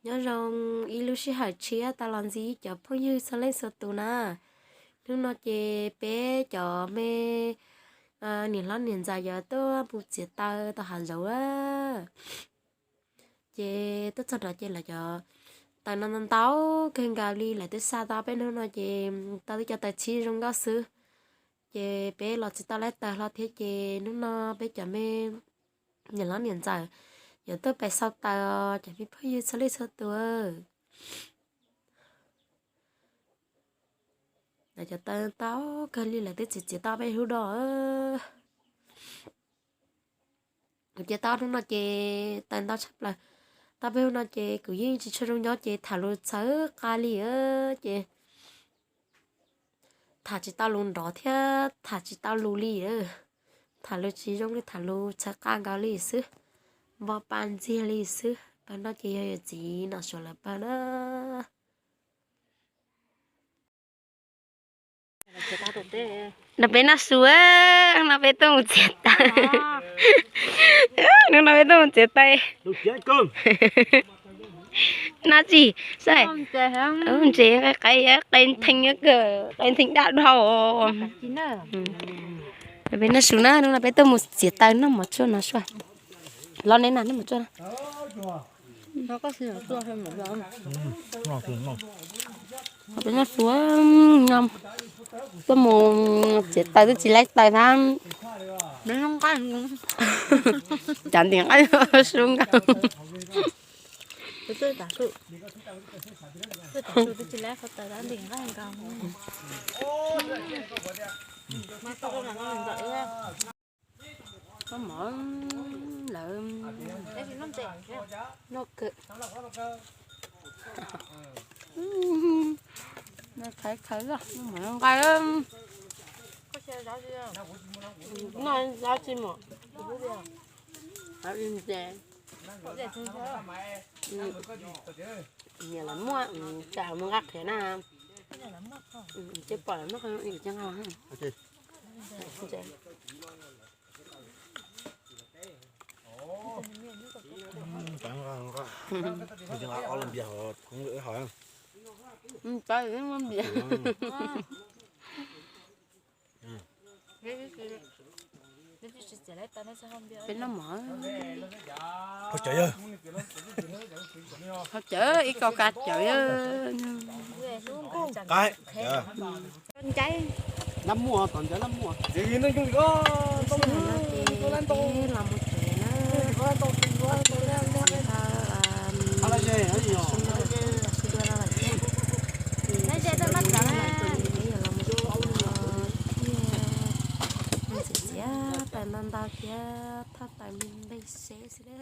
Nyob zoo ib lub sij hawm tshiab tas los ntxiv cov phooj ywg txhua leej txhua tus na. Hnub no ces peb cov me niam hlob niam ntxawm yuav tuaj mus txiav taws tom hav zoov a. Ces tuaj txog no ces lawv cov taws no ntau ntau kawg nkaus li, lawv twb xa tau peb hnub no ces tau twb cov taws txhij zoo nkauj xwb. Ces peb los tsis tau laib taws hlo thiab ces hnub no peb cov me niam hlob niam ntxawm yuav tuaj pem xau taws os cov me phooj ywg txhua leej txhua tus. Lawv cov taws ntau kawg li, lawv twb txiav txiav tau peb hnub no. Kuv cia tau hnub no ces taws ntau tshaj plaws. Tau peb hnub no ces kuv yeej tsis tshua zoo nyob ces tham lus txhawv qa li ces tham tsis tau lus nrov thiab tham tsis tau lus li. Tham lus tsis zoo li, tham lus txhawv qa nkaus li xwb, npo pa ntxiag li xwb. Pawg no ces yog yawm txiv Nom Suav lawv pawg na. Nrog peb noj su, no peb tuaj mus txiav taws. Hnub no peb tuaj mus txiav taws. Noj tsis, saib, ntses, qe, qe ntheev, qe ntheev daj dhau. Peb noj su na, hnub no peb tuaj mus txiav taws noj mov tsuag no sua. Los neb na, noj mov tsuag na. Peb noj su, tuaj mus txiav taws twb tsis laib taws na. Cav ntim nqaij su nkaus. Koj mov lawv noj kawg. Khawv khawv, noj mov nqaij. Noj zaub tsis mum. Ntses. Nyiam lawv muaj, cas mus nqa qhiav na. Ces pom lawv muaj qhov ib cia nqa. Peb noj mov. Qhov cawv, qhov cawv ib kauj ka cawv. Ncai. Lab muaj, tom ncawv lab muaj. Ib sij hawm no ces peb los mus tsev na. Txiv tau, sum no los txog sij hawm no lawm thiab. Ces sij hawm no ces peb yuav los mus tsev os, thiaj mus txiav txiav taws ntau ntau thiab thauj taws npej seb xwb na.